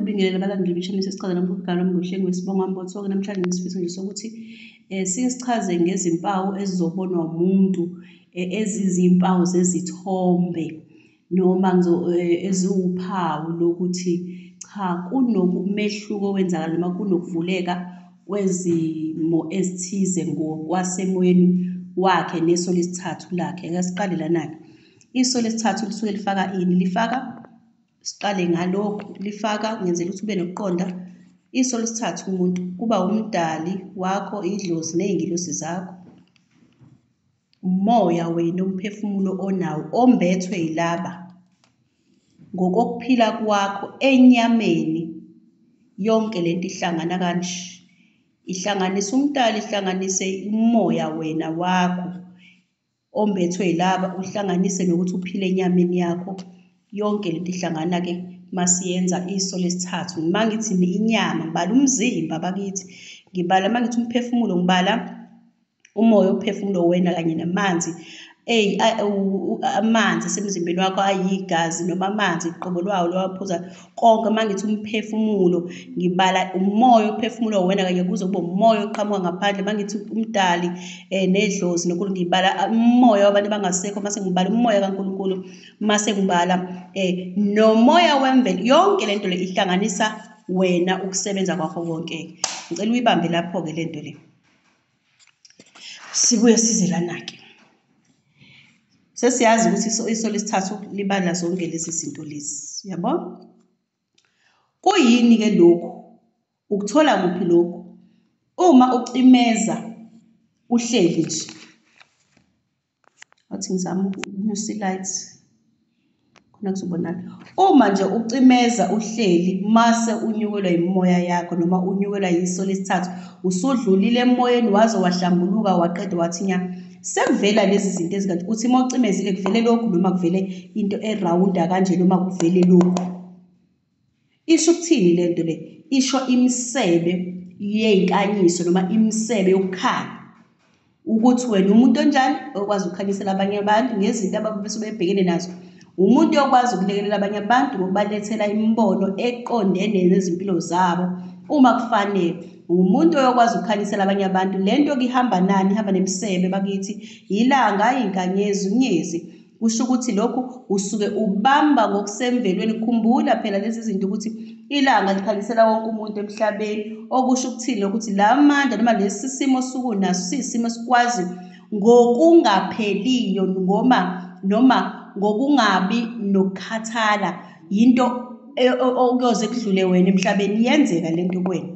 Ukubingelela abalandeli be-channel sesichaza nomphumela wami ngohlelo wesibongo Mbotho-ke. Namhlanje ngisifiso nje sokuthi sike sichaze ngezimpawu ezizobonwa umuntu ezizimpawu zezithombe noma eziwuphawu lokuthi cha kunomehluko owenzakala noma kunokuvuleka kwezimo ezithize ngokwasemoyeni wakhe neso lesithathu lakhe. Ake siqale lana-ke. Iso lesithathu lisuke lifaka ini? Lifaka, siqale ngalokhu, lifaka ngenzela ukuthi ube nokuqonda. Iso lesithathu umuntu kuba umdali wakho, idlozi ney'ngilosi zakho, umoya wena, umphefumulo onawo ombethwe yilaba ngokokuphila kwakho enyameni. Yonke lento ihlangana kanje, ihlanganise umdali, ihlanganise umoya wena wakho ombethwe yilaba, uhlanganise nokuthi uphile enyameni yakho. Yonke lento ihlangana-ke masiyenza iso lesithathu. Uma ngithi inyama, ngibala umzimba bakithi, ngibala uma ngithi umphefumulo, ngibala umoya, umphefumulo wena kanye namanzi. Eyi, amanzi asemzimbeni wakho ayigazi noma amanzi uqobo lwawo lowaphuza konke. Uma ngithi umphefumulo, ngibala umoya, uphefumulo wena kanye kuze kube umoya oqhamuka ngaphandle. Uma ngithi umdali nedlozi nonkulu, ngibala umoya wabantu abangasekho, mase ngibala umoya kaNkulunkulu, mase ngibala nomoya wemvelo. Yonke lento le ihlanganisa wena ukusebenza kwakho konke. Ngicela uyibambe lapho-ke lento le. Sibuye size lana-ke. Sesiyazi ukuthi iso lesithathu libala zonke lezi zinto lezi, uyabo? Kuyini-ke lokhu? Ukuthola kuphi lokhu? Uma ucimeza uhleli nje, athi ngizama ukunyusa i-light khona kuzobonakala. Uma nje ucimeza uhleli mase unyukelwa imimoya yakho noma unyukelwa yiso lesithathu, usudlulile emoyeni waze wahlambuluka waqeda wathi nya, sekuvela lezi zinto ezikanje. Uthi uma ucimezile kuvele lokhu noma kuvele into erawunda kanje noma kuvele lokhu. Isho ukuthini le nto le? Isho imisebe yey'nkanyiso noma imisebe yokukhanya, ukuthi wena umuntu onjani okwazi ukukhanyisela abanye abantu ngezinto ababe bebhekene nazo, umuntu okwazi ukulekelela abanye abantu ngokubalethela imibono eqondene nezimpilo zabo uma kufanele, umuntu oyokwazi ukukhanyisela abanye abantu. Le nto-ke ihamba nani? Ihamba nemisebe bakithi, ilanga, iy'nkanyezi, unyezi. Kusho ukuthi lokhu usuke ubamba ngokusemvelweni. Khumbula phela lezi zinto ukuthi ilanga likhanyisela wonke umuntu emhlabeni, okusho ukuthini lokhu? Ukuthi la mandla noma lesi simo osuke unaso siyisimo esikwazi ngokungapheliyo ngoma noma ngokungabi nokukhathala, yinto okuyoze kudlule wena emhlabeni. Iyenzeka lento kuwena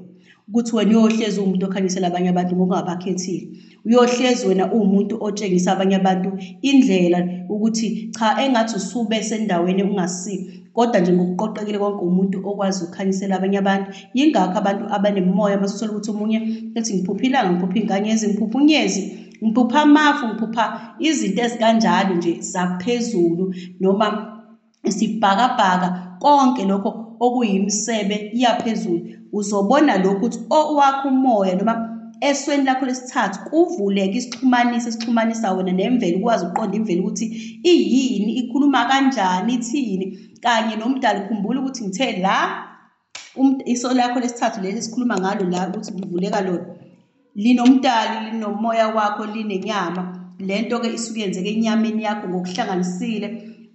ukuthi wena uyohlezi uwumuntu okhanyisela abanye abantu ngokungabakhethile, uyohlezi wena uwumuntu otshengisa abanye abantu indlela ukuthi cha, engathi usube sendaweni ungasiyo, kodwa nje ngokuqoqekile konke umuntu okwazi ukukhanyisela abanye abantu. Yingakho abantu abanemimoya masuthola ukuthi omunye ethi ngiphupha ilanga, ngiphupha inkanyezi, ngiphupha unyezi, ngiphupha amafu, ngiphupha izinto ezikanjalo nje zaphezulu noma isibhakabhaka, konke lokho okuyimisebe iyaphezulu. Uzobona lokhu ukuthi owakho umoya noma esweni lakho lesithathu kuvuleke isixhumanisi esixhumanisa wena nemvelo, ukwazi ukuqonda imvelo ukuthi iyini, ikhuluma kanjani, ithini, kanye nomdali. Khumbula ukuthi ngithe la iso lakho lesithathu leli esikhuluma ngalo la ukuthi livuleka lona, linomdali, linomoya wakho, linenyama. Le nto-ke isuke yenzeka enyameni yakho ngokuhlanganisile,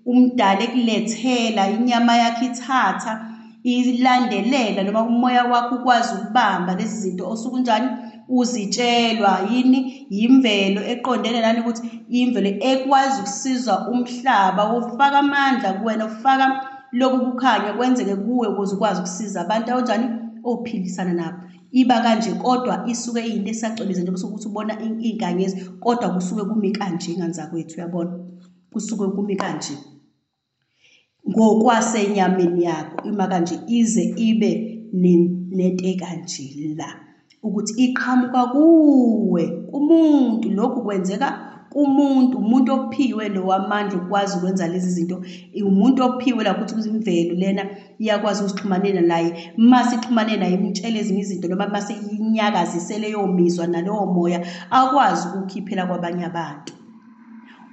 umdali ekulethela inyama yakho, ithatha ilandelela noma umoya wakho ukwazi ukubamba lezi zinto osuke unjani uzitshelwa yini yimvelo eqondene nani, ukuthi imvelo ekwazi ukusiza umhlaba ufaka amandla kuwena, ufaka lokhu kukhanya kwenzeke kuwe ukuze ukwazi ukusiza abantu onjani ophilisana nabo. Iba kanje, kodwa isuke iyinto esacwebeza njengoba ukuthi ubona iy'nkanyezi, kodwa kusuke kumi kanje nganzakwethu, uyabona, kusuke kumi kanje ngokwasenyameni yakho, ima kanje ize ibe nento ekanje la, ukuthi iqhamuka kuwe kumuntu. Lokhu kwenzeka kumuntu, umuntu ophiwe lo amandla ukwazi ukwenza lezi zinto, umuntu ophiwe la ukuthi imvelo lena iyakwazi ukusixhumanela naye. Mase ixhumane naye imtshele ezinye izinto noma mase inyakazise leyo mizwa nalowo moya akwazi ukukhiphela kwabanye abantu.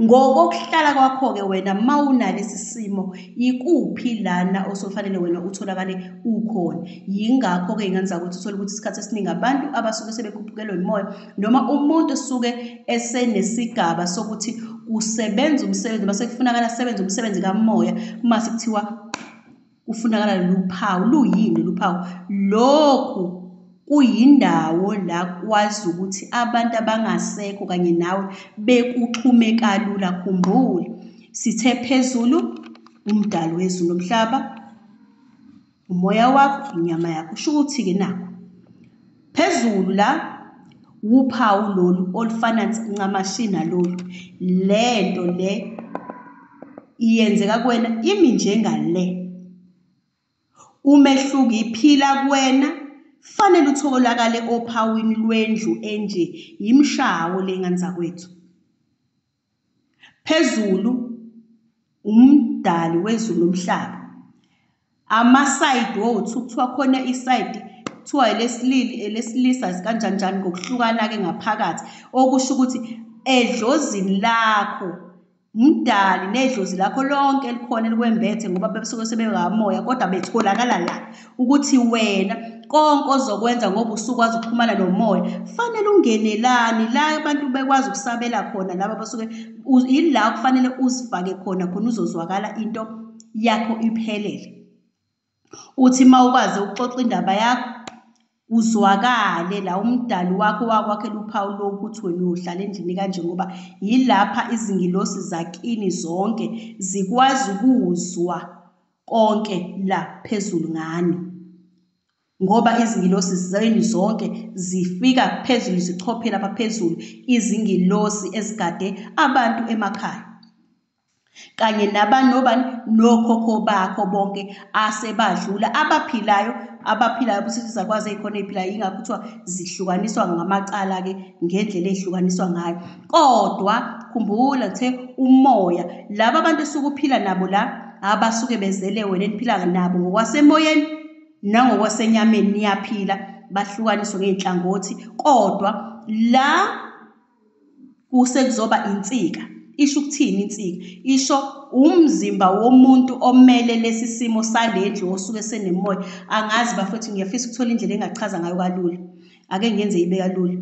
Ngokokuhlala kwakho-ke wena mawunalesi simo, ikuphi lana osofanele wena utholakale ukhona? Yingakho-ke iy'ngane zakwethu uthole ukuthi isikhathi esiningi abantu abasuke sebekhuphukelwe imimoya noma umuntu osuke esenesigaba sokuthi usebenza umsebenzi mase kufunakala asebenze umsebenzi kamoya, mase kuthiwa kufunakala lolu phawu. Luyini lolu phawu? Lokhu kuyindawo la kwazi ukuthi abantu abangasekho kanye nawe bekuxhume kalula. Khumbula, sithe phezulu umdali wezulu nomhlaba, umoya wakho, inyama yakho. Kusho ukuthi-ke nakhu phezulu la wuphawu lolu olufana ncamashi nalolu. Lento le iyenzeka kuwena imi njengale. Umehluko iphila kuwena, fanele utholakale ophawini lwendlu enje, yimshawo le ngane zakwethu. Phezulu umdali wezulu nomhlaba. Amasayidi wothu kuthiwa khona isayidi kuthiwa elesilili elesilisa kanjani njani ngokuhlukana-ke ngaphakathi, okusho ukuthi edlozini lakho umdali nedlozi lakho lonke elikhona elikwembethe, ngoba besuke sebengamoya kodwa betholakala la ukuthi wena konke ozokwenza ngoba usukwazi ukuxhumana nomoya fanele ungenelani la abantu bekwazi ukusabela khona, laba basuke yila kufanele uzifake khona khona uzozwakala into yakho iphelele. Uthi uma ukwazi ukuxoxa indaba yakho uzwakale la umdali wakho wakwakhela uphawu lokuthi wena uyohlala endlini kanje, ngoba yilapha izingilosi zakini zonke zikwazi ukuzwa konke la phezulu ngani, ngoba izingilosi zenu zonke zifika phezulu zichophe lapha phezulu, izingilosi ezigade abantu emakhaya kanye nabanobani nokhokho bakho bonke asebadlula abaphilayo, abaphilayo futhi izakwazi ey'khona ey'philayo, yingakho kuthiwa zihlukaniswa ngamacala-ke ngendlela ey'hlukaniswa ngayo. Kodwa khumbula kuthe umoya, laba abantu osuke uphila nabo la abasuke bezele wena eniphila nabo ngokwasemoyeni nangokwasenyameni niyaphila, bahlukaniswe ngey'nhlangothi, kodwa la kusekuzoba insika. Isho ukuthini insika? Isho umzimba womuntu omele lesi simo salendlu osuke senemoya. Angazi bafethu, ngiyafisa ukuthola indlela engachaza ngayo kalula. Ake ngiyenze ibe kalula.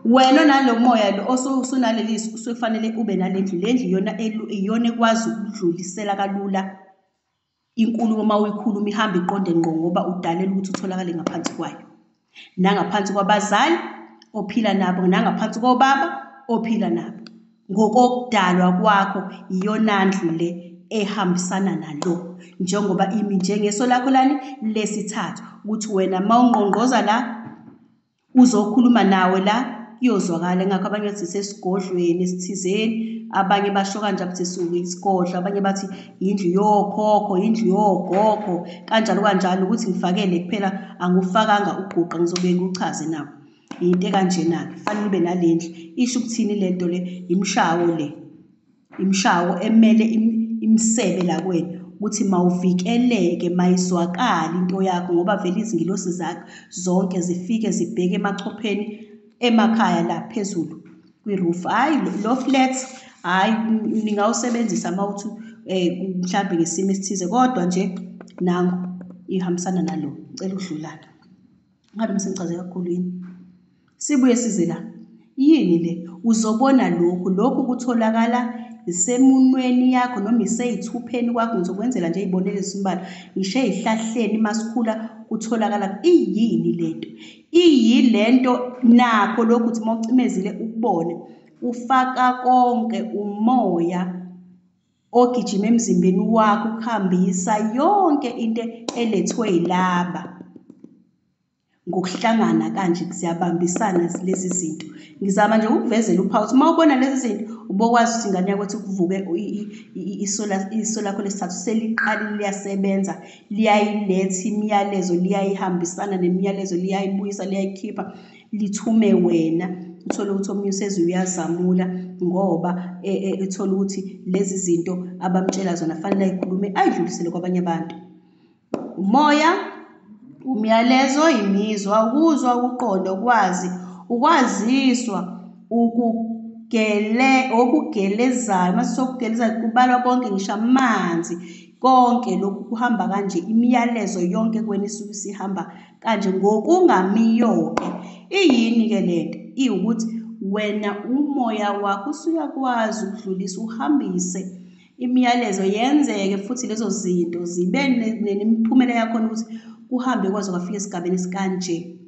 Wena onalo moya lo osunaleli usufanele ube nalendlu. Le ndlu iyona iyona ekwazi ukudlulisela kalula inkulumo uma uyikhuluma ihambe iqonde ngqo, ngoba udalela ukuthi utholakale ngaphansi kwayo, nangaphansi kwabazali ophila nabo, nangaphansi kobaba ophila nabo. Ngokokudalwa kwakho iyona ndlu le ehambisana nalo, njengoba imi njengeso lakho lani lesithathu, ukuthi wena mawungqongqoza la uzokhuluma nawe la kuyozwakala. Ingakho abanye bathi sesigodlweni esithizeni, abanye basho kanje bathi suke isigodlo, abanye bathi indlu yokhokho, indlu yogogo, kanjalo kanjalo. Ukuthi ngifakele kuphela, angufakanga uguqa, ngizobe ngikuchaze nawo. Into ekanjena-ke fanele ube nalendlu. Isho ukuthini lento le? Imshawo le, imshawo emele imisebe la kuwena ukuthi mawuvikeleke, mayizwakale into yakho, ngoba vele izingilosi zakho zonke zifike zibheke emachopheni emakhaya la phezulu kwi-roof. Hhayi lo flat, hhayi ningawusebenzisa mawuthi mhlambe ngesimo esithize, kodwa nje nangu ihambisana nalo. Ngicela ukudlula-ke. Ngabe sengichaze kakhulu yini? Sibuye size la. Yini le? Uzobona lokhu, lokhu kutholakala isemunweni yakho noma iseyithupheni kwakho. Ngizokwenzela nje iy'bonelo ezimbalwa. Ngisho ey'hlahleni masikhula kutholakala. Iyini lento? Iyilento nakho lokhu uthi mawucimezile ukubone, ufaka konke umoya ogijima emzimbeni wakho ukuhambisa yonke into elethwe yilaba. Ngokuhlangana kanje ziyabambisana lezi zinto. Ngizama nje ukukuvezela uphawu ukuthi uma ubona lezi zinto ubokwazi ukuthi ingane yakho kuvuke iso lakho lesithathu seliqalile liyasebenza, liyayiletha imiyalezo, liyayihambisana nemiyalezo, liyayibuyisa, liyayikhipha, lithume wena. Uthole ukuthi omunye useze uyazamula ngoba ethola ukuthi lezi zinto abamtshela zona fanele ayikhulume ayidlulisele kwabanye abantu. Umoya, umyalezo, imizwa, ukuzwa, ukuqonda, ukwazi, ukwaziswa, okugelezayo. Mase sokugelezayo kubalwa konke, ngisho amanzi, konke lokhu kuhamba kanje, imiyalezo yonke kuwena isuke isihamba kanje ngokungamiyo-ke. Iyini-ke lento? Iwukuthi wena umoya wakho usuyakwazi ukudlulisa, uhambise imiyalezo, yenzeke futhi lezo zinto zibe nemiphumela yakhona ukuthi kuhambe kwaze kwafika esigabeni esikanje.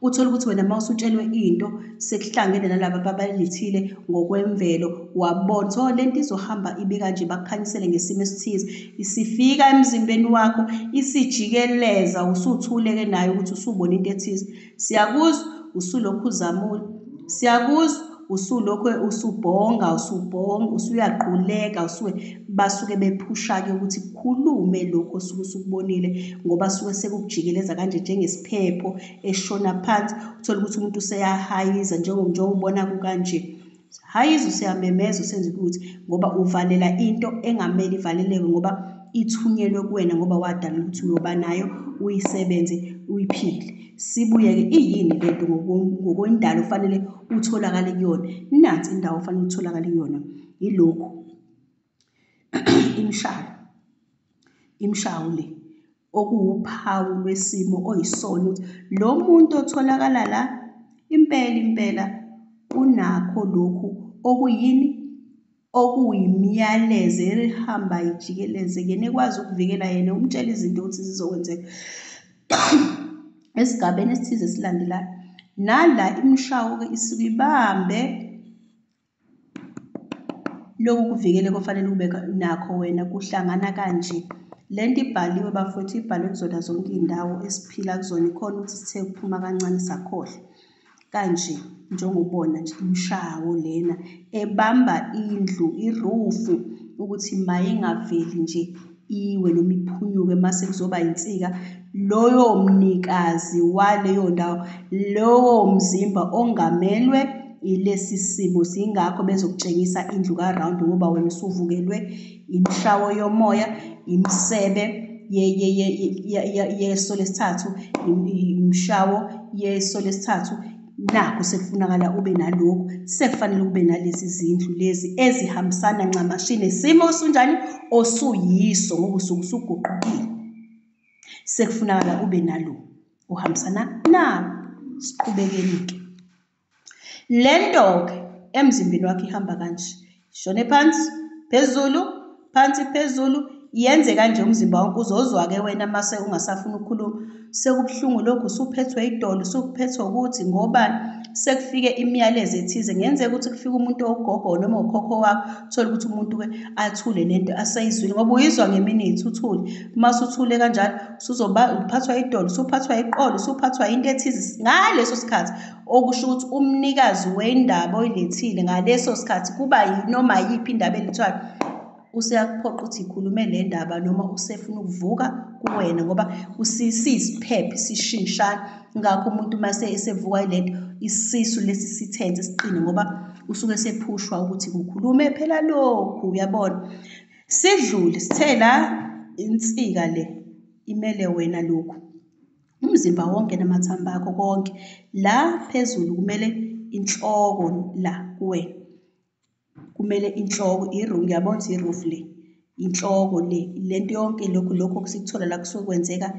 Uthole ukuthi wena uma usutshelwe into sekuhlangene nalaba ababalethile ngokwemvelo, wabona so lento izohamba ibe kanje, bakukhanyisele ngesimo esithize, isifika emzimbeni wakho isijikeleza, usuthuleke nayo ukuthi usubona into ethize. Siyakuzwa usulokhu uzamula, siyakuzwa usulokhu usubhonga, usuyaquleka, usuke basuke bephusha-ke ukuthi khulume lokhu osuke usukubonile, ngoba suke sekukujikeleza kanje njengesiphepho eshona phansi. Uthole ukuthi umuntu useyahayiza njengobona kukanje, hayiza, useyamemeza, usenza ukuthi, ngoba uvalela into engamele ivaleleke, ngoba ithunyelwe kuwena, ngoba wadala ukuthi uyoba nayo, uyisebenze, uyiphile. Sibuye-ke, iyini lento ngokwendalo ofanele utholakale kuyona? Nansi indawo ofanele utholakale kuyona, yilokhu imishalo, imishawo le okuwuphawu lwesimo oyisona, ukuthi lo muntu otholakala la impela impela unakho lokhu okuyini, okuyimiyalezo ehamba ijikeleze kuyena, ekwazi ukuvikela yena, umtshela izinto ukuthi zizokwenzeka esigabeni esithize esilandelayo. Nala imishawo-ke isuke ibambe lokhu kuvikeleka ofanele ube nakho wena, kuhlangana kanje. Lento ibhaliwe bafowethu, ibhalwe kuzona zonke iy'ndawo esiphila kuzona, ikhona ukuthi sithe kuphuma kancane sakhohlwa. Kanje njengobona nje imishawo lena ebamba indlu, irufu, ukuthi mayingaveli nje iwe noma iphunyuke mase kuzoba insika. Loyo mnikazi waleyo ndawo, lowo mzimba ongamelwe ilesi simo, singakho bezokutshengisa indlu ka-round, ngoba wena usuvukelwe imishawo yomoya, imisebe yeso lesithathu, imishawo yeso lesithathu. Nakho sekufunakala ube nalokhu, sekufanele ube nalezi zindlu lezi ezihambisana ncamashi nesimo osunjani osuyiso, ngoba usuke usuguqukile. Sekufunakala ube nalo uhambisana nawo. Siqhubekeni-ke. Le nto-ke emzimbeni wakho ihamba kanje, shone phansi phezulu, phansi phezulu, yenze kanje umzimba wonke. Uzozwa-ke wena mase ungasafuni ukukhuluma, sekubuhlungu lokhu, usuphethwe idolo, usuphethwe ukuthi ngobani, sekufike imiyalezo ethize. Kungenzeka ukuthi kufike umuntu ogogo noma ukhokho wakho, uthole ukuthi umuntu-ke athule nento aseyizwile, ngoba uyizwa ngeminithi uthule. Mase uthule kanjalo, usuzoba uphathwa idolo, usuphathwa iqolo, usuphathwa into ethize ngaleso sikhathi, okusho ukuthi umnikazi wendaba oyilethile ngaleso sikhathi, kuba noma yiphi indaba elethwayo, useyakuphoqa ukuthi ikhulume le ndaba, noma usefuna ukuvuka kuwena, ngoba siyisiphepho sishintshana. Ngakho umuntu mase esevuka ilento, isisu lesi sithense siqine, ngoba usuke sephushwa ukuthi kukhulume phela lokhu, uyabona. Sidlule sithe la insika le imele wena lokhu, umzimba wonke namathambo akho konke. La phezulu kumele inhloko la kuwena, kumele inhloko, ngiyabona ukuthi i-roof le, inhloko le, lento yonke lokhu lokhu okusikuthola la kusuke kwenzeka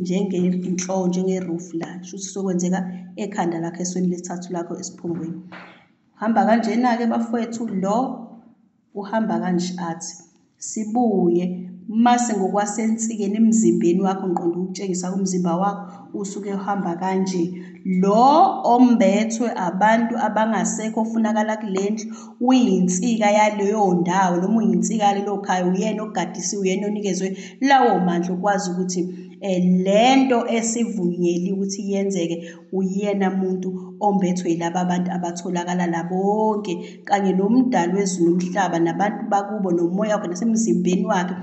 njenge-inhloko, njenge-roof la, kusho ukuthi kusuke kwenzeka ekhanda lakho, esweni lesithathu lakho, esiphongweni. Hamba kanjena-ke bafowethu, lo uhamba kanje athi sibuye mase ngokwasensikeni emzimbeni wakho, ngiqonde ukutshengisa umzimba wakho usuke uhamba kanje. Lo ombethwe abantu abangasekho ofunakala kule ndlu, uyinsika yaleyo ndawo noma uyinsika yalelo khaya, uyena ogadisiwe, uyena onikezwe lawo mandla okwazi ukuthi lento esivunyeliwe ukuthi yenzeke, uyena muntu ombethwe yilaba bantu abatholakala la bonke, kanye nomdali wezulu nomhlaba nabantu bakubo nomoya wakhe nasemzimbeni wakhe,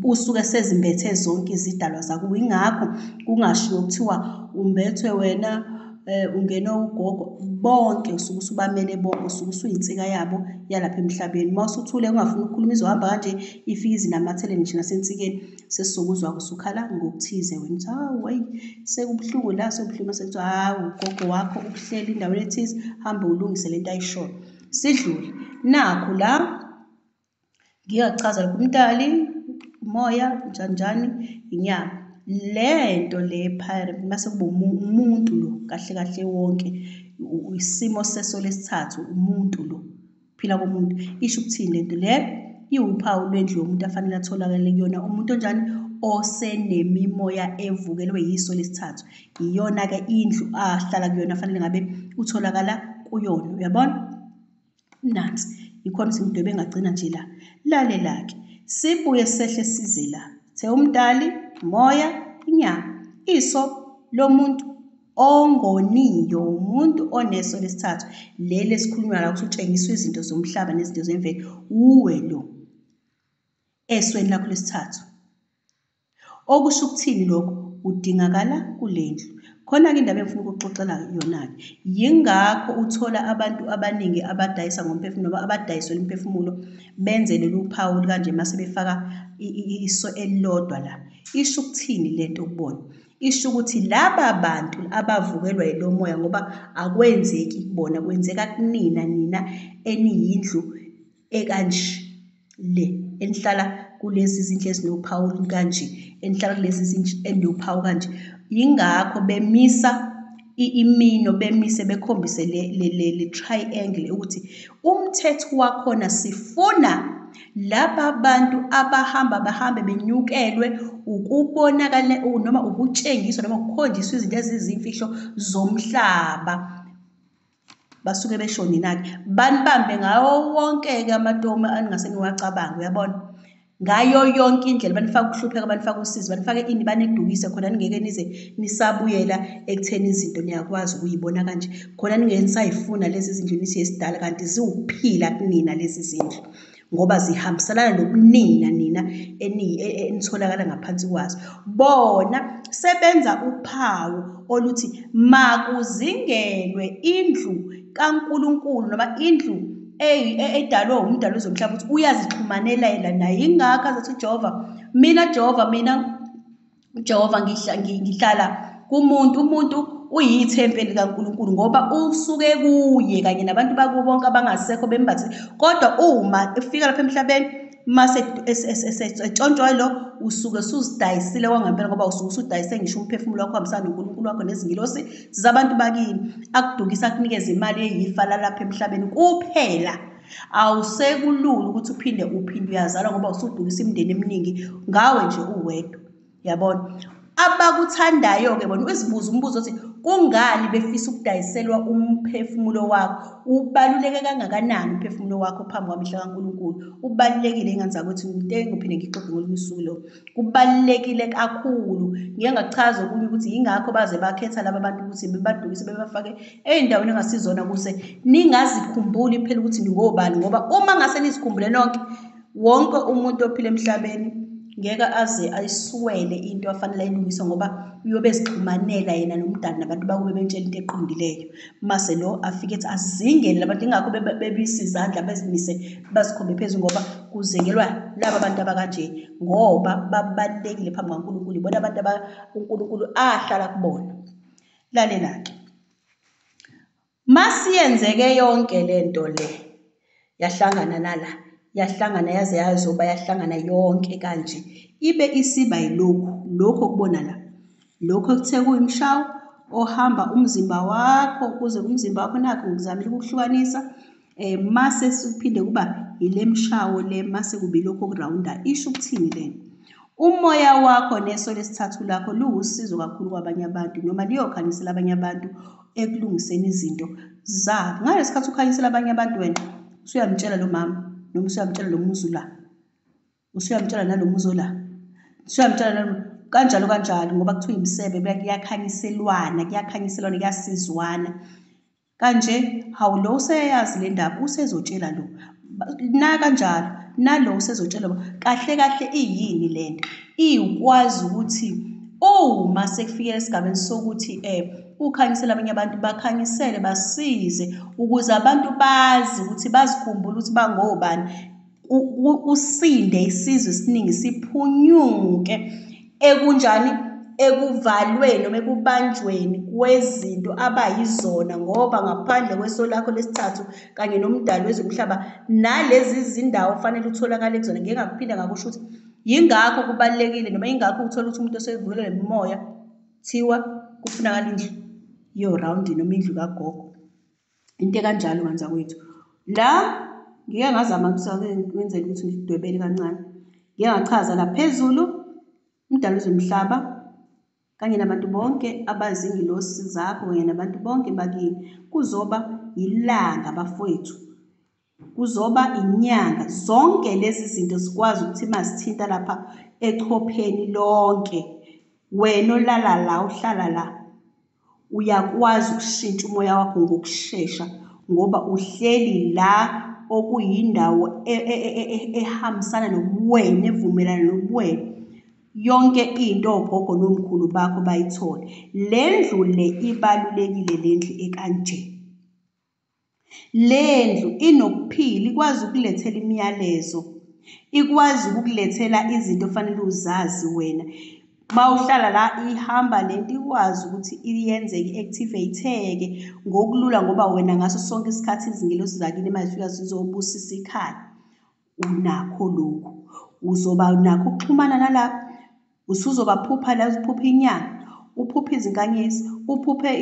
usuke sezimbethe zonke izidalwa zakubo. Ingakho kungashiwo kuthiwa umbethwe wena, ungena ugogo, bonke usuke usubamele bonke, usuke usuyinsika yabo yalapha emhlabeni. Uma usuthule ungafuni ukukhuluma, izohamba kanje ifike izinamathele ngisho nasensikeni, sesizokuzwa usukhala ngokuthize wena uthi hawu hey sekubuhlungu la, sekubuhlungu, sekuthiwa hawu ugogo wakho ukuhleli endaweni ethize, hamba ulungise lento ayishoyo. Sidlule nakhu la, ngiyakuchaza lokhu, umdali, umoya, njani njani, inyama. Le nto le pyramid mase kuba umuntu lo, kahle kahle wonke isimo seso lesithathu, umuntu lo, phila komuntu. Isho ukuthini lento le? Iwuphawu lwendlu yomuntu afanele atholakale kuyona. Umuntu onjani? Osenemimoya evukelwe yiso lesithathu. Iyona-ke indlu ahlala kuyona, afanele ngabe utholakala kuyona. Uyabona? Nansi ikhona ukuthi ngidwebe ngagcina nje la. Lalela-ke, sibuye sehle size la. The umdali, umoya, inyama. Iso lomuntu ongoniyo, umuntu oneso lesithathu, leli esikhulunywa la ukuthi utshengiswa izinto zomhlaba nezinto zemvelo, uwe lo esweni lakho lesithathu. Okusho ukuthini lokho? Udingakala kule ndlu. Khona-ke indaba engifuna ukukuxoxela yona-ke, yingakho uthola abantu abaningi abadayisa ngomphefumulo noma abadayiselwa umphefumulo benze lolu phawu kanje mase befaka iso elilodwa la. Isho ukuthini lento kubona? Isho ukuthi laba bantu abavukelwa yilo moya, ngoba akwenzeki kubona, kwenzeka kunina nina eniyindlu ekanje le, enihlala kulezi zindlu ezinophawu kanje, enihlala kulezi zindlu enophawu kanje. Yingakho bemisa imino, bemise bekhombise le triangle ukuthi umthetho wakhona sifuna laba bantu abahamba bahambe benyukelwe ukubonakala noma ukutshengiswa noma ukukhonjiswa izinto ezizimfihlo zomhlaba. Basuke besho nina-ke, banibambe ngawo wonke-ke amatomu aningase niwacabange, uyabona? Ngayo yonke indlela banifake ukuhlupheka, banifake usizi, banifake ini, banidukise khona ningeke nize nisabuyela ekutheni izinto niyakwazi ukuyibona kanje. Khona ningeke nisayifuna lezi zindlu nisesidala, kanti ziwukuphila kunina lezi zindlu, ngoba zihambiselana nobunina nina enitholakala ngaphansi kwazo. Bona sebenza uphawu oluthi makuzingelwe indlu kaNkulunkulu noma indlu edalwe umdali wezomhlaba, ukuthi uyazixhumanela yena naye. Yingakho azathi uJehova, mina Jehova, mina Jehova ngihlala kumuntu, umuntu uyithempeli likaNkulunkulu ngoba usuke kuye kanye nabantu bakubo bonke abangasekho bembathe. Kodwa uma efika lapha emhlabeni mase etshontshwa lo, usuke usuzidayisile kwangempela, ngoba usuke usudayise ngisho umphefumulo wakho uhambisana noNkulunkulu wakho nezingilosi zabantu bakini. Akudukisa, akunikeze imali eyifa lalapha emhlabeni kuphela. Awusekulula ukuthi uphinde uyazalwa, ngoba usudukisa imindeni eminingi ngawe nje uwedwa. Yabona? Abakuthandayo-ke bona, uzibuze umbuzo othi kungani befisa ukudayiselwa umphefumulo wakho? Ubaluleke kangakanani umphefumulo wakho phambi kwamehlo kaNkulunkulu? Ubalulekile, ingane zakwethu, into engiphinde ngixoxe ngolunye usuku lo. Kubalulekile kakhulu. Ngike ngakuchaza okunye ukuthi yingakho baze bakhetha laba bantu ukuthi bebadukise bebafake ey'ndaweni engasizona, ukuze ningazikhumbuli phela ukuthi ningobani, ngoba uma ngase nizikhumbule nonke, wonke umuntu ophila emhlabeni ngeke aze ayiswele into afanele ayilungise, ngoba uyobe ezixhumanela yena nomdali nabantu bakube bemtshela into eqondileyo. Mase lo afike ethi azingele labantu, ingakho bebisa izandla bezimise bazikhombe phezulu, ngoba kuzingelwa laba bantu abakanje, ngoba babalulekile phambi kukaNkulunkulu. Ibona abantu uNkulunkulu ahlala kubona. Lalela-ke, masiyenzeke yonke lento le, yahlangana nala, yahlangana yaze yazoba yahlangana yonke kanje, ibe isiba yilokhu, lokhu okubona la, lokhu ekuthe kuyimshawo ohamba umzimba wakho kuze umzimba wakho, nakho ngizamile ukukuhlukanisa, mase siphinde kuba ile mshawo le, mase kuba ilokhu okurawunda. Isho ukuthini lento? Umoya wakho neso lesithathu lakho luwusizo kakhulu kwabanye abantu, noma liyokhanyisela abanye abantu ekulungiseni izinto zabo. Ngalesi sikhathi ukhanyisela abanye abantu, wena usuyamtshela lo mama, noma usuyamtshela lo muzi la, usuyamtshela nalo muzi la, usuyamtshela nalo, kanjalo kanjalo, ngoba kuthiwa imisebe kuyakhanyiselwana, kuyakhanyiselwana, kuyasizwana kanje. Hawu, lo useyazi le ndaba, usezotshela lo na kanjalo, nalo usezotshela. Kahle kahle iyini lento? Iwukwazi ukuthi uma sekufikela esigabeni sokuthi ukhanyisele abanye abantu, bakhanyisele, basize ukuze abantu bazi ukuthi bazikhumbule ukuthi bangobani, usinde isizwe esiningi, siphunyuke ekunjani ekuvalweni noma ekubanjweni kwezinto abayizona, ngoba ngaphandle kweso lakho lesithathu kanye nomdali wezomhlaba nalezi zindawo ofanele utholakale kuzona. Ngike ngakuphinda ngakusho ukuthi yingakho kubalulekile noma yingakho uthola ukuthi umuntu osevukelwe imimoya kuthiwa kufunakala indlu yorawundi noma indlu kagogo, into ekanjalo ngane zakwethu. La ngike ngazama ngenzela ukuthi ngikudwebele kancane, ngike ngachaza la phezulu umdali wezomhlaba kanye nabantu bonke abazingilosi zakho kanye nabantu bonke bakini, kuzoba ilanga bafowethu, kuzoba inyanga. Zonke lezi zinto zikwazi ukuthi mazithinta lapha echopheni lonke, wena olala la, uhlala la, uyakwazi ukushintsha umoya wakho ngokushesha ngoba uhleli la okuyindawo ehambisana nobuwena, evumelana nobuwena. Yonke into ogogo nomkhulu bakho bayithole. Le ndlu le ibalulekile, le ndlu ekanje. Le ndlu inokuphila, ikwazi ukukulethela imiyalezo, ikwazi ukukulethela izinto ofanele uzazi wena. Uma uhlala la ihamba lento ikwazi ukuthi iyenzeke, i-activate-eke ngokulula ngoba wena ngaso sonke isikhathi izingelosi zakini uma zifika zizobusisa ikhaya, unakho lokhu. Uzoba nakho ukuxhumana nalapha, usuzobaphupha la, uphuphe inyanga, uphuphe izinkanyezi, uphuphe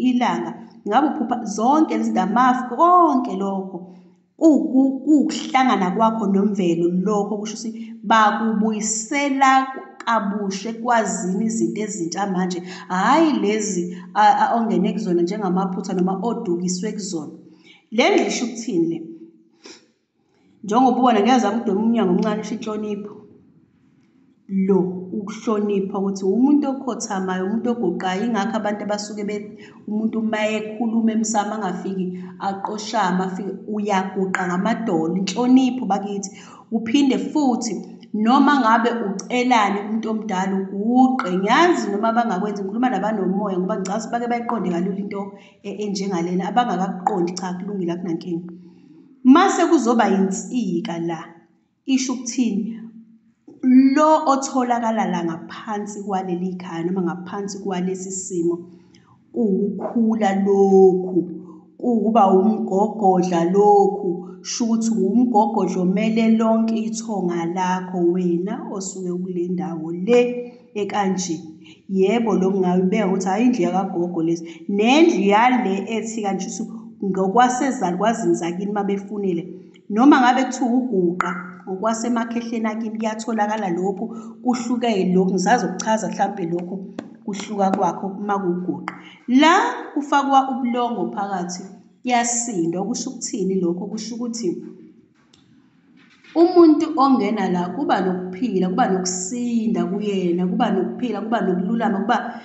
ilanga, ngabe uphupha zonke lezi zinto, amafu, konke lokho kuwukuhlangana kwakho nomvelo. Lokho kusho ukuthi bakubuyisela kabusha ekwazini izinto ezintsha manje, hhayi lezi ongene kuzona njengamaphutha noma odukiswe kuzona. Le ndlu isho ukuthini le? Njengoba ubona ngiyazama ukudweba umnyango omncane, isho inhlonipho. Lo ukuhlonipha ukuthi umuntu okhothamayo, umuntu oguqayo, ingakho abantu abasuke umuntu uma ekhuluma emsamo angafiki aqoshame, afike uyaguqa ngamadolo, inhlonipho bakithi. Uphinde futhi noma ngabe ucelani kumuntu omdala uguqe. Ngiyazi noma bangakwenzi, ngikhuluma nabanomoya ngoba ngicabanga ukuthi bake bayiqonde kalula into enjengalena, abangakakuqondi cha kulungile akunankinga. Mase kuzoba insika la, isho ukuthini? Lo otholakala la ngaphansi kwaleli khaya noma ngaphansi kwalesi simo, kuwukukhula lokhu, kuwukuba umgogodla lokhu, sho ukuthi umgogodla omele lonke ithonga lakho wena osuke kule ndawo le ekanje. Yebo, lokhu ngingayibeka ngokuthi hhayi indlu yakagogo lezi, nendlu yale ethi kanje ngokwasezalukwazini zakini uma befunile, noma ngabe kuthiwa uguqa ngokwasemakhehleni akini kuyatholakala lokhu, kuhluke lokhu, ngisazokuchaza mhlampe lokhu kuhluka kwakho uma kuwuguqa. La kufakwa ubulongo phakathi, kuyasindwa. Kusho ukuthini lokho? Kusho ukuthi umuntu ongena la kuba nokuphila, kuba nokusinda kuyena, kuba nokuphila, kuba nokululama, kuba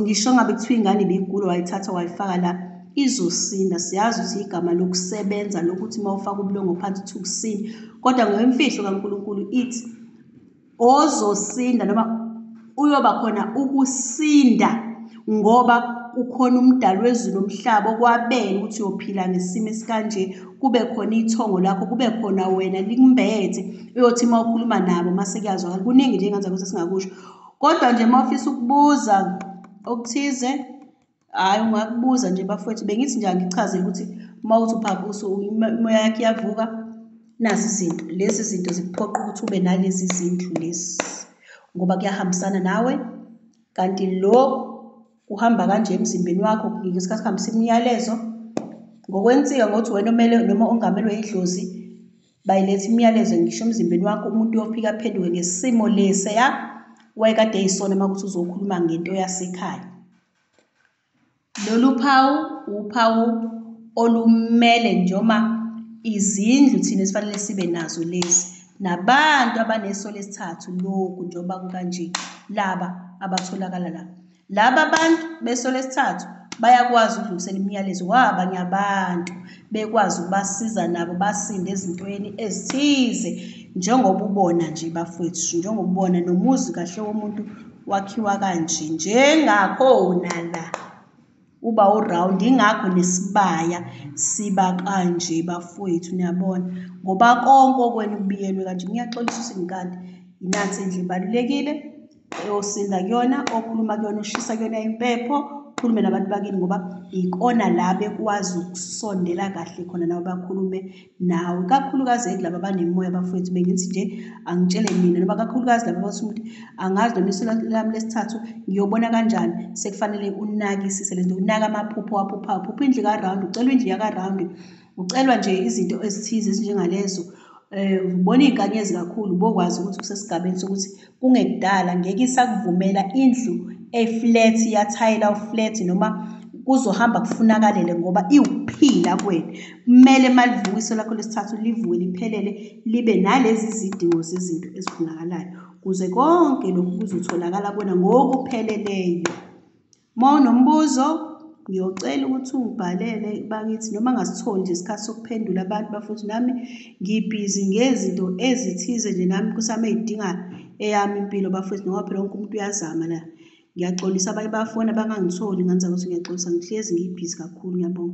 ngisho ngabe kuthiwa ingane ibigula wayithatha wayifaka la, izosinda. Siyazi ukuthi igama lokusebenza lokuthi uma ufaka ubulongo phansi uthi ukusinda, kodwa ngemfihlo kaNkulunkulu ithi ozosinda noma uyoba khona ukusinda ngoba kukhona umdali wezulu nomhlaba okwabela ukuthi uyophila ngesimo esikanje, kube khona ithongo lakho, kube khona wena likumbethe, uyothi uma ukhuluma nabo mase kuyazwakala. Kuningi nje engathi ukuthi singakusho, kodwa nje uma ufisa ukubuza okuthize, hhayi ungakubuza nje bafowethu. Bengithi nje angichazele ukuthi uma uthi uphapha imimoya yakho iyavuka, nazi izinto, lezi zinto zikuphoqa ukuthi ube nalezi zindlu lezi ngoba kuyahambisana nawe, kanti lokhu kuhamba kanje emzimbeni wakho ngesikhathi kuhambisa imiyalezo ngokwensika, ngokuthi wena omele noma ongamelwe idlozi bayiletha imiyalezo ngisho emzimbeni wakho, umuntu uyofika aphenduke ngesimo lesiya wayekade eyisona uma kuthi uzokhuluma ngento yasekhaya. Lolu phawu uphawu olumele noma izindlu thina esifanele sibe nazo lezi, nabantu abaneso lesithathu lokhu njengoba kukanje, laba abatholakala la. Laba bantu beso lesithathu bayakwazi ukudlulisela imiyalezo kwabanye abantu, bekwazi ukubasiza nabo basinde ezintweni ezithize, njengoba ubona nje bafowethu, njengoba ubona nomuzi kahle womuntu wakhiwa kanje njengakhona la, uba urawundi, ingakho nesibaya siba kanje bafowethu, niyabona, ngoba konke okwenu kubiyelwe kanje. Ngiyaxolisa ukuthi ngikanti inansi indlu ibalulekile. osinda kuyona, okhuluma kuyona, oshisa kuyona impepho, ukhulume nabantu bakini ngoba ikona la bekwazi ukusondela kahle khona nawe bakhulume nawe. Kakhulukazi kulaba abanemimoya bafowethu, bengithi nje angitshele mina noma kakhulukazi laba abathi umuntu angazi noma iso lami lesithathu ngiyobona kanjani, sekufanele unakisise lento, unake amaphupho owaphuphayo. Uphupha indlu ka-round, ucelwa indlu yaka-round, ucelwa nje izinto ezithize ezinjengalezo. Ubona iy'nkanyezi kakhulu, ubokwazi ukuthi usesigabeni sokuthi kungekudala ngeke isakuvumela indlu e-flat yathayela u-flat noma kuzohamba kufunakalele ngoba iwukuphila kuwena. Kumele uma livuka iso lakho lesithathu livuke liphelele libe nalezi zidingo zezinto ezifunakalayo ukuze konke lokhu kuzotholakala kuwena ngokupheleleyo. Uma unombuzo ngiyocela ukuthi ungibhalele bakithi noma ngasitholi nje isikhathi sokuphendula abantu bafowethu, nami ngibhizi ngezinto ezithize nje nami Nkosi yami ey'dinga eyami impilo bafowethu, ngoba phela wonke umuntu uyazama la. Ngiyaxolisa abanye bayafona bangangitholi, ngenza ukuthi ngiyaxolisa, ngihlezi ngibhizi kakhulu, ngiyabonga.